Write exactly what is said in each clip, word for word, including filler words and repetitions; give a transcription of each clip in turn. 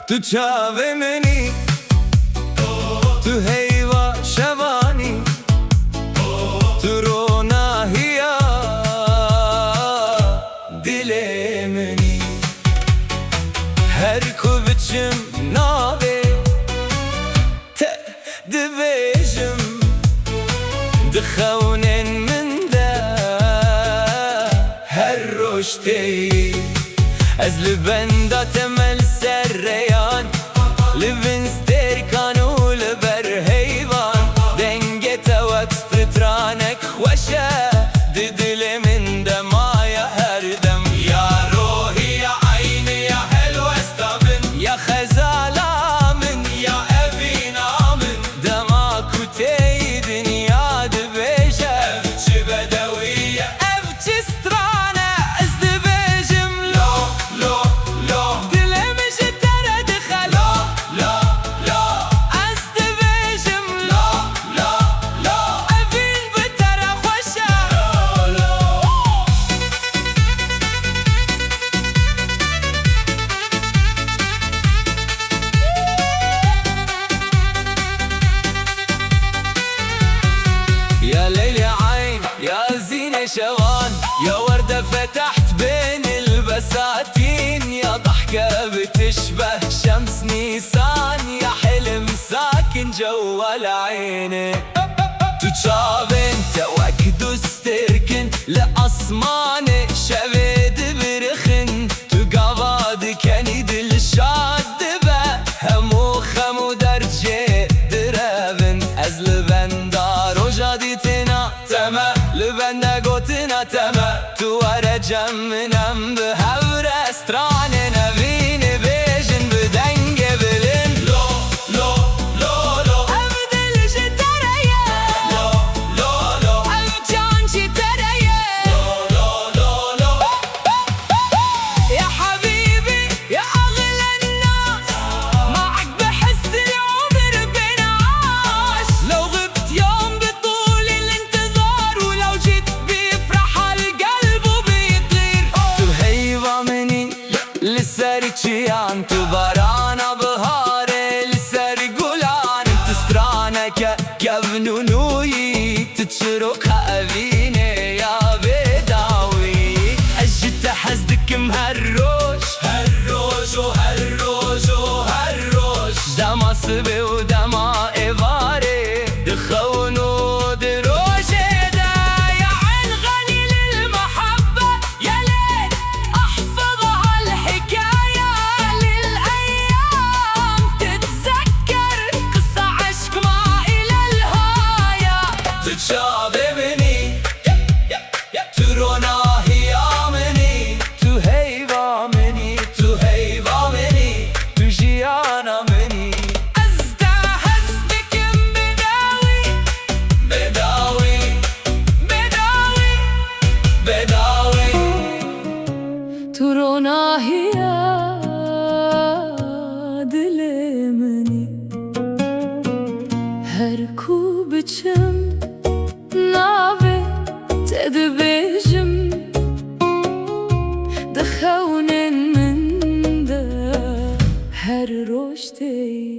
Tu çavê min î, tu heyva şevan î, tu ronahiya dilê min î. Her ku biçim navê te dibêjim, di xewnên min de her roj tê yî. Ez li benda te me li ser rêyan, li bin stêrkan û li ber heyvan. Dengê te wek stranek xweş e, di dilê min de maye her dem. Ya rohî, ya eynî, ya helwesta min, ya xezala min, ya evîna min. Dema ku tê yî dinya dibêje, ev çi bedewî ye, ev çi stran e. Ez dibêjim lo, lo, lo. Dilê min ji te re dixe lo, lo, lo. Ez dibêjim lo, lo, lo. Evîn bi te re xweş e lo, lo. يا ليل يا عين يا زينة شوان، يا وردة فتحت بين البساتين، يا ضحكة بتشبه شمس نيسان، يا حلم ساكن جوا العينة. Tu çavên te wek du stêrk in li asmanê şevê dibirixin. Tu gava dikenî dilşad dibe, hemû xem û derd jê direvin. Ez li benda roja dîtina te me, li benda gotina te me. Tu were cem min em bi hev re stranên evînê bêjin bi dengê bilind. Lo, lo, lo, lo. Ev dil ji te re ye. Lo, lo, lo. Ev can ji te re ye. Lo, lo, lo, lo. يا حبيبي يا أغلى الناس، معك بحس العمر بينعاش. لو غبت يوم بطول الانتظار، ولو جيت بيفرح القلب وبيطير. Tu heyva min î li ser çiyan, tu barana biharê li ser gulan, tu straneke kevn û nûyî, tu çiroka evînê ya bêdawî. Ez ji te hez dikim her roj, her roj û her roj û her roj. Dema sibê û dema êvarê, di xewn û di rojê de. يا عين غني للمحبة، يا ليل أحفظها الحكاية للأيام تتذكر، قصة عشق ما إلى الهاية. Tu çavê min î, tu ronahiya min î, tu heyva min î, tu heyva min î, tu jiyana min î. Ez te hez dikim bedawî, bedawî, bedawî, bedawî. Tu ronahiya dilê min î. Her ku biçim navê te dibêjim, di xewnên min de her roj tê yî.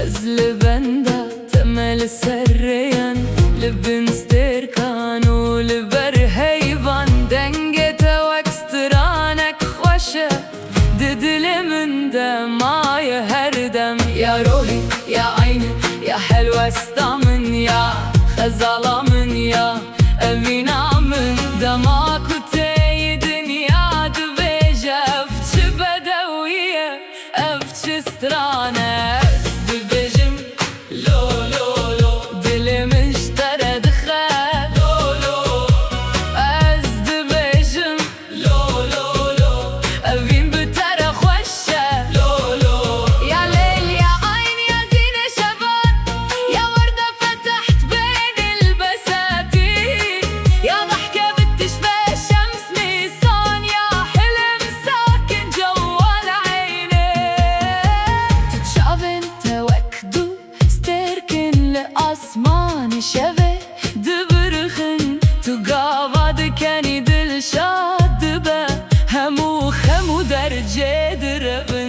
Ez li benda te me li ser rêyan, li bin stêrkan û li ber heyvan. Dengê te wek stranek xweş e, di dilê min de maye her dem. Ya rohî, ya eynî, ya helwesta min, ya xezala min, ya evîna min. Dema ku tê yî dinya dibêje, ev çi bedewî ye, ev çi stran e. Ez dibêjim lo, lo, lo. Dilê min ji te re dixe lo, lo. Ez dibêjim lo, lo, lo. Evîn bi te re xweş e lo, lo. يا ليل يا عين يا زينة شباب، يا وردة فتحت بين البساتين، يا ضحكة بتشبه شمس نيسان، يا حلم ساكن جوا العينين. Tu çavên te wek du stêrk in li asmanê şevê dibirixin. Tu gava dikenî dilşad dibe, hemû xem û derd jê direvin.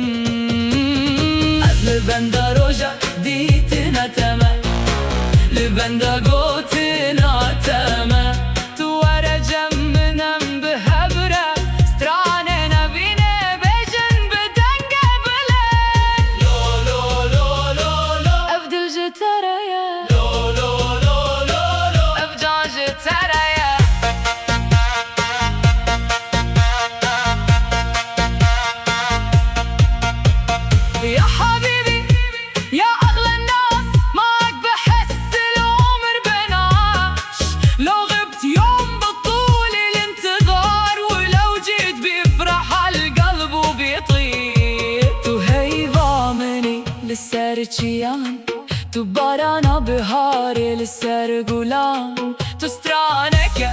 Benda roja dîtina te me, li benda gotina te me. Tu were cem min em bi hev re, stranê navînê bêjin bi dengê bilind. Lo, lo, lo, lo, lo. Ev dil ji te re ye. Lo, lo, lo, lo, lo. Ev can ji te re ye. Ya habîbî, ya exle nas, mak bi hessil umr benaş. Lo xibt yom bi tûlî lintizar, û lew cît bî fraha li gelb û bî tîr. Tu heyva min î li ser çiyan, tu barana biharê li ser gulan, tu straneke